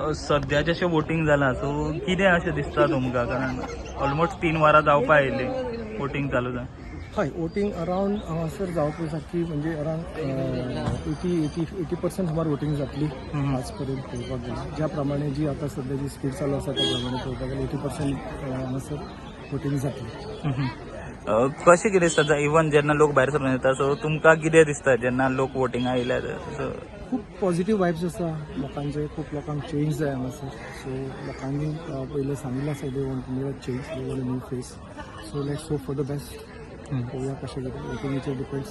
सद्याचें अशें वोटींग जालां, सो कितें अशें दिसता तुमकां? कारण ऑलमोस्ट 3 वरां जावपा आयली वोटींग चालू जावन. हय, वोटींग अरावंड हांगासर जावपा सारकी, म्हणजे अरावंड 80% सुमार वोटींग जातली. आज पर्यंत पळोवपाक गेल्यार, ज्या प्रमाणे जी आतां सद्या जी स्पीड चालू आसा त्या प्रमाणे पळोवपाक गेल्यार 80% हांगासर वोटींग जातली. कशें कितें दिसता, इवन जेन्ना लोक भायर सरून येता, सो तुमकां कितें दिसता जेन्ना लोक वोटिंगा येयल्या? सो खूब पॉझिटिव्ह वायब्स आसा लोकांचे. खूब लोकांक चेंज जाय हांगासर. सो लोकांनी पयलें सांगिल्लें आसा, they want new change, they want new face. So let's hope for the best. पळोवया कशें कितें. वोटिंगेचेर डिपेंड्स.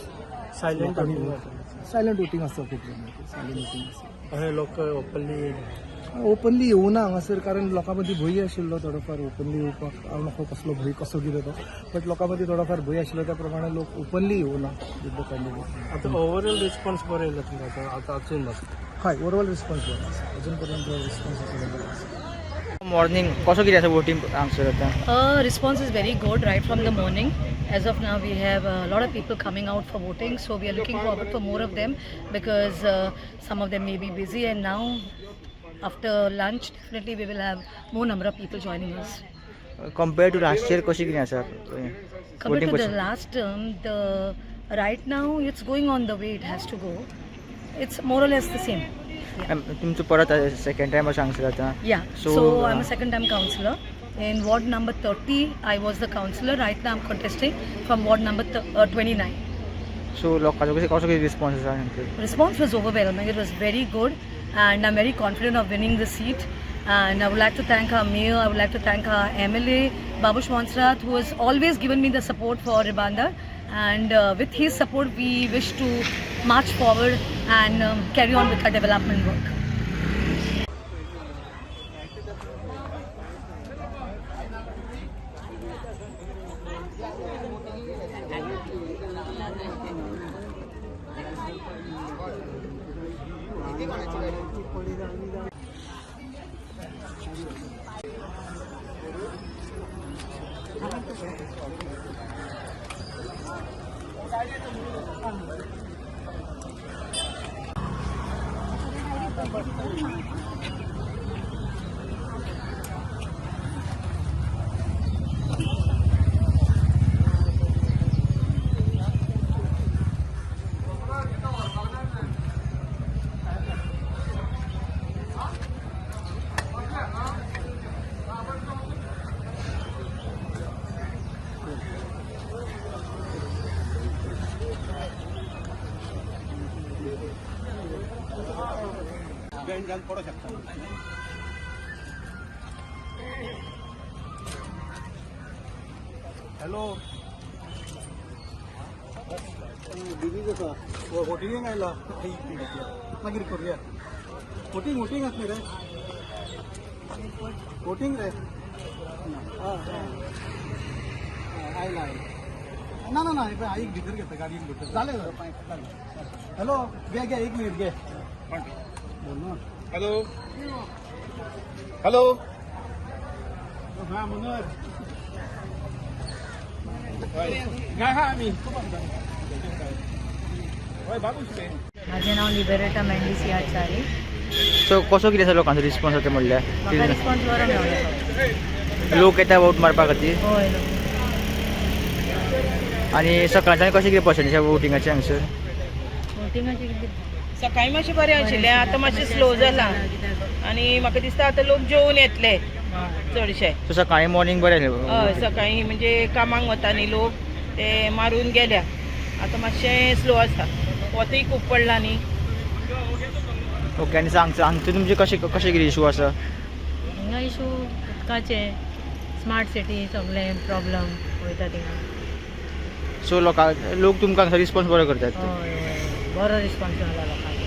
सायलेंट. सायलंट वोटींग आसता, खूब जाणांचे सायलंट वोटींग आसता. अशे लोक ओपनली ओपनली येवना हांगासर, कारण लोकां मदीं भंय आशिल्लो थोडोफार ओपनली येवपाक. हांव नको कसलो भंय, कसो कितें तो, बट लोकां मदीं थोडोफार भंय आशिल्लो, त्या प्रमाणे लोक ओपनली येवना विथ the candidate. आतां ओवरऑल रिस्पॉन्स बरो येयला तुमकां आतां आतां अजून म्हाका? हय, ओवरऑल रिस्पॉन्स बरो आसा. अजून पर्यंत रिस्पॉन्स आसा तो बरो आसा. मॉर्निंग कसो कितें आसा वोटींग हांगसर आतां? Response is very good right from the morning. As of now, we have a lot of people coming out for voting, so we are looking forward for more of them because some of them may be busy. And now, after lunch, definitely we will have more number of people joining us. Compare to last year कशें कितें आसा Compared voting? To the last term, the right now it's going on the way it has to go. It's more or less the same. Yeah. तुमचो परत second time अशें हांगसर आतां? Yeah. So, So, I'm a second time councillor. In ward number 30, I was the councillor. Right now, I'm contesting from ward number 29. So लोकांचो कसो कितें response आसा हांगसर? Response was overwhelming. It was very good, and I'm very confident of winning the seat. And I would like to thank our mayor, I would like to thank our MLA, Babush Monserrat, who has always given me the support for Ribandar. And with his support, we wish to march forward and carry on with our development work. Hello, busy आसा, वोटिंगेक आयला. मागीर करुया voting. Voting आसलें रे, voting रे. आं आयला आयला. ना ना ना, हे पळय, आईक भितर घेता, गाडयेन भितर. जालें जालें. हॅलो, घे घे, एक मिनीट घे. बोल ना. Hello hello. हा मनोहर. काय हा आम्ही हय बाबूश रे. माझे नाव लिबरेटा मेंडिस याचारी. सो कसो कितें आसा लोकांचो रिस्पॉन्स आतां? म्हाका म्हणल्यार रिस्पॉन्स बरो मेळ्ळो. लोक येता वोट मारपा खातीर? हय, लोक. आनी सकाळच्यान कशें कितें पर्संटेज आसा वोटिंगाचें हांगसर? वोटिंगाचे कितें? सकाळी मातशें बरें आशिल्लें, आतां मातशें स्लो जालां आनी म्हाका दिसता आतां लोक जेवन येतले चडशे. सो सकाळी मॉर्निंग बरें हय. आसलें? सकाळी म्हणजे कामाक वता न्ही लोक, ते मारून गेल्या. आतां मातशें स्लो आसा, वतूय खूब पडला न्ही. ओके, आनी सांग, हांगचे तुमचे कशें कशें कितें इशू आसा? हिंगा इशू उदकाचे, स्मार्ट सिटी, सगळे प्रॉब्लम वयता थिंगा. सो लोकांक, लोक तुमकां हांगसर रिस्पॉन्स बरो करतात? हय हय, बरो रिस्पॉन्स मेळ्ळा लोकांक.